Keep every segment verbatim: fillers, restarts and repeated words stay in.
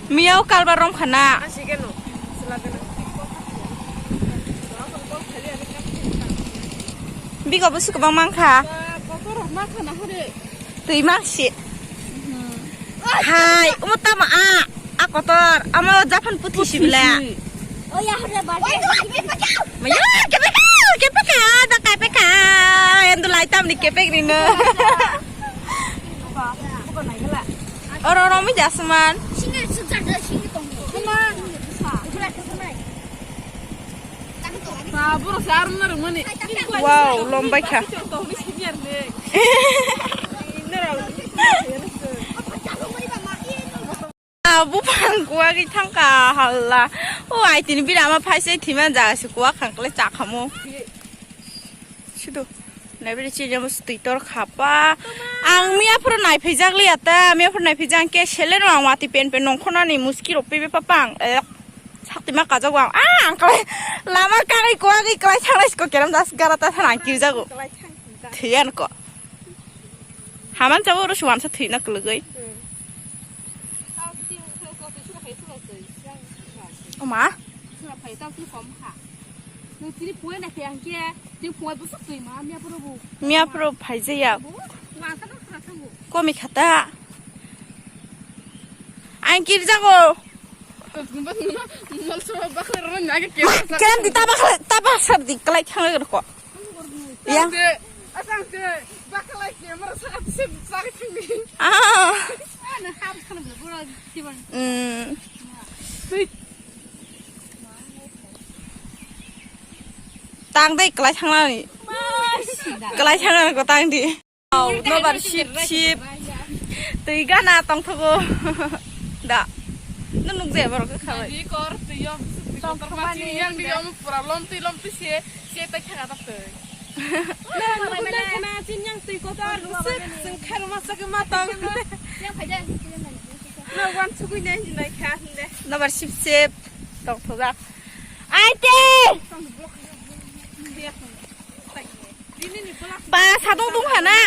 Miyao kalba rom khana. Bigo busu kwbang mangkha. Twi mangsi. Hai, omo tamo a, a kotor, amo Japan puthi si bwle. Maya, kepeka, kepeka, da kepeka. Endu lai tamni kepek rino. Oro, oro, mi jasman. Wow, lombai kha. Ah, buphang kuwagwi thangkha halla. O aitini bira ama phaisai thima jaga se kuwa khangkle chakhamo. Sido. Naibiri chini amo twi tor khapa. Ang miya phuru naiphijak liya ta, miya phuru naiphijak ang ke sele no ang wati pen pen nongkhornani muski rok pebe papang. Eh, sakti ma kajak ang. Ah, ang kalai lama kagwi kuwagwi kalai thangnai siko keram das gara ta thana ang kirjago. Thiyan ko. Haman chabo oro suansa thwina kwlwgwi. Oma. Miya phuru phaijaya. Komi khata. Ang kirjago. Ken di tabak tabak sar di kalai thang ko. Yang. Asang se bakalai ke mara sa se sa ke thangni. Ah. Ana ham khana bula bura tiban. Hmm. Tang dai kalai thangnani. Kalai thangnani ko tang di. Nobar sip sip. Twi gana tongthogo. Da. Nung nukjaya borok khabai. Di kor twi yom. Tongthokmani yang di yom pura lom twi lom twi se se tai khaga tak twi. Nang nang nang chin yang twi kotor sik sing kharu masa ke matang. Yang phaja. Na wan sugui nai nai kha hinde. Nobar sip sip tongthojak. Aite. Ba, sadong dong hana.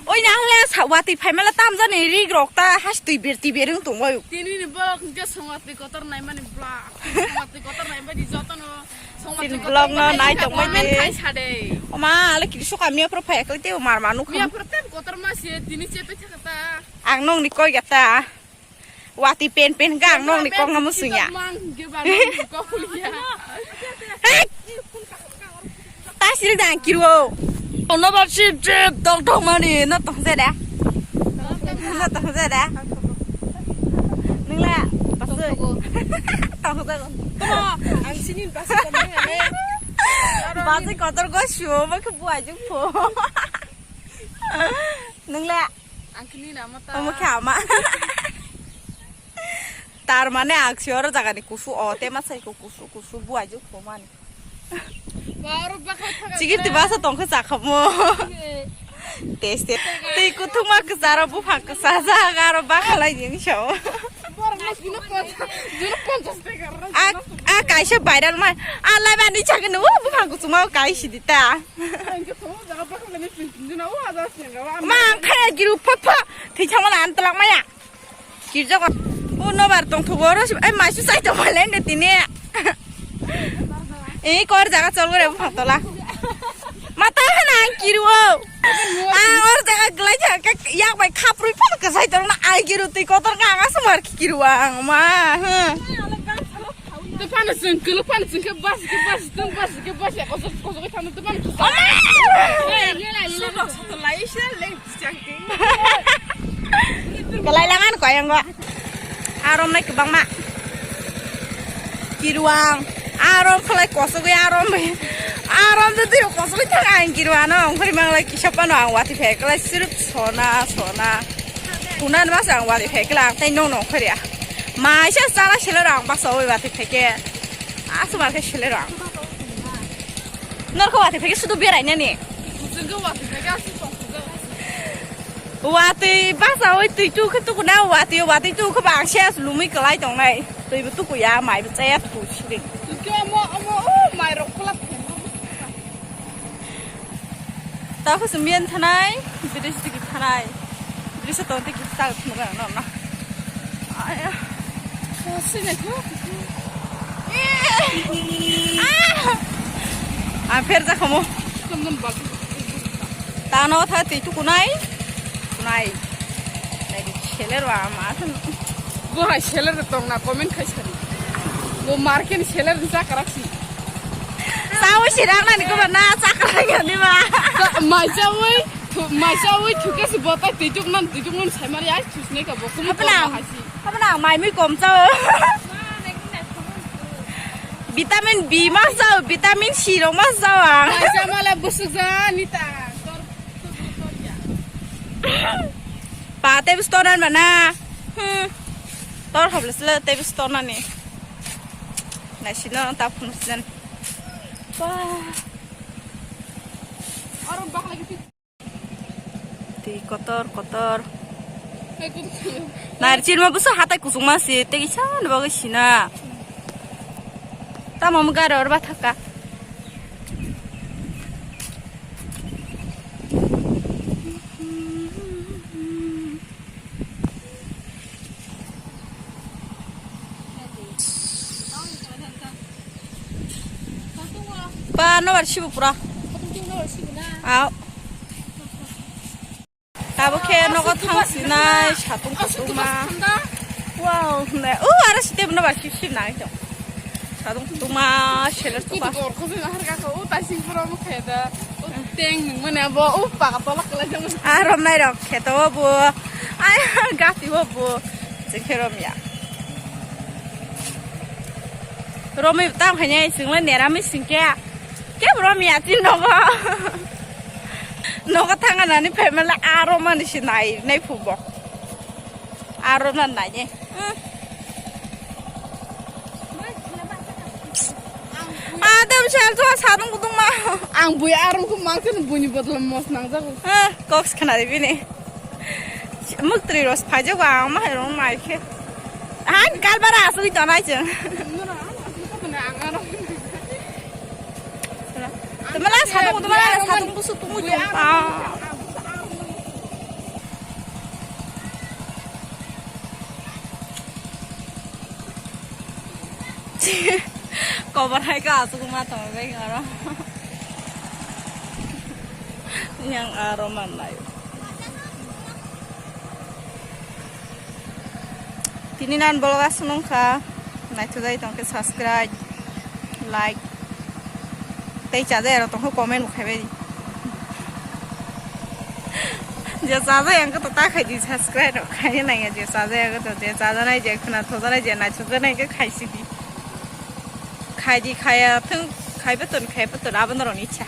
Oi, na hole sa, wati phaimala tamjani rig rok ta, has twi ber, twi ber wng tong wayo. Tini ni vlog hwnkhe songwati kotor naimani vlog. Songwati kotor naimani jotono songwati kotor vlog no nai tong bai de. Comment khai sa de. Oma, ale kiri soka miya pro phai koi te mar manu kham. Miya pro tem kotor ma se tini chepe thaka ta. Ang nong ni koi gata. Wati pen pen gang nong ni kong amo sunya. Hei! Tasil dang kiro. Ono ba sip sip tong tong mani no tong se da. No tong se da. Nung la pasu. Tong se. Ang sini pasu tong mani. Pasu kotor go shuo ba ke buai jung po. Nung la. Ang kini nama ta. Omo khe ama. Tar mane ang si oro jaga ni kusu o te ma sai ko kusu kusu buai juk ko mani. Ba oro bakha thaga. Chigir ti basa tong khe chakhamo. Teste. Tei kuthung ma ksa ro buphang ksa jaga ro bakha lai jing so. Bor mas dino ponchas, dino ponchas taka. A, a kaisa viral ma. A lai bani chakno buphang kusuma kaisi dita. Ang khe tong jaga bakha lai ni pin dino o haja. Mang khaya giru pha pha. Thwi thangmani ang twlak maya. Kirjago. O nobar tong thugo oro. Ai maisu sai tong malen de tini. Ei kor jaga chol gore buphang tola. Mata hana ang kiru o. Ang or jaga glai thang ke yak bai khaprui phano ke sai tong na ai kiru twi kotor ka ang asumar kiru ang ma. Tei phano chwng kwlwk phano chwng khe bas khe bas tong bas khe bas ya kosok kosok thangno tei phano khe. Soto soto lai se le chang ke. Kalai langan ko yang go. Arom nai kwbangma. Kiruang. Arom khalai kosogwi arom bai. Arom de tiro kosogwi thang ang kiruano ongkhori manglai kisa pano ang wati phai kalai sirip sona sona. Kunan mas ang wati phai kala ang tai nong nong khori. Maisa sala selo rang baksa oi wati phai ke. Asu mar ke selo rang. Norko wati phai ke sudu berai nani. Jenggo wati phai ke asu tong. Watwi basa oi twi tu khe tuku na watwi watwi tu khe bang se lumui kwlai tong nai twi bo tuku ya mai bo chaya tuku siri. Tuku omo omo o mai rok khulak. Ta khe sumbiyan thanai bidis tiki thanai bidis tong tiki ta thumra no na. Ang pher jakhomo. Tano tha twi tukunai. Kunai. Nai di seller ba ma thang. Bo hai seller tong na comment khai sari. Bo market seller ni chakrak si. Sawi si rang nani ko ba na chakrak ya ni ba. Mai sawi, mai sawi thuke si botai twi tuk nan twi tuk nan sai mari ai thusne ka bo kum. Hapna. Hapna mai mui kom chao. Vitamin B ma chao, vitamin C rok ma chao ang. Mai sa mala busuk ja ni ta. Pa tei bwswk torna ba na? Hmm. Tor hoblo sle tei bwswk torna ni. Naisino ta phunuk sinan. Wah. Twi kotor kotor. Narchin ma bwswk hatai kuchuk ma se tei kisa ni bagwi sina. Tamo mo gari or ba thaka. Pa nobar sibu pura. Aw. Tabo khe nogo thang sinai satung kutung ma. Wow, ne. O aro site nobar sib sib nai to. Sadung tuma seler tuka. Kutu kor kutu nahar ka ko, o tasing pura mo khe da. O teng nung mane bo, o paka tola kala jang. Ah, romnai rok khe to bo. Ai, gati bo bo. Jeng khe romya. Romwi tam khainai, jeng le nerami sing khe. Khe romya tin nogo. Nogo thanga nani phaimala aro mani si nai, nai phubo. Aro na nai ne. Hmm. Ah, tei bwsai ang tungma sadung kutung ma. Ang bui arong khe mang khe buni bodol mos nangjago. Ah, kok se khna di bini. Muktri ros phaijago ang ma hai rong mai khe. Han kalbara asugwi tonai chwng. Tumala sadung, tumala sadung busu tumu jong pa. Kobo hai ka asuk ma tong bai aro. Yang aro manlai. Tini nan vlog aswk nungkha, naithok jai tongkhe subscribe, like, tei chajai rok tongkhe comment bo khaibai di. Je chajai ang khe to ta khai di subscribe rok khaina nangya, je chajai ang khe to, je chajanai, je khwna thojanai, je naithokjanai khe khaisi di. Khai di khaya thung, khaiba ton, khaiba ton, abo norokni ichha.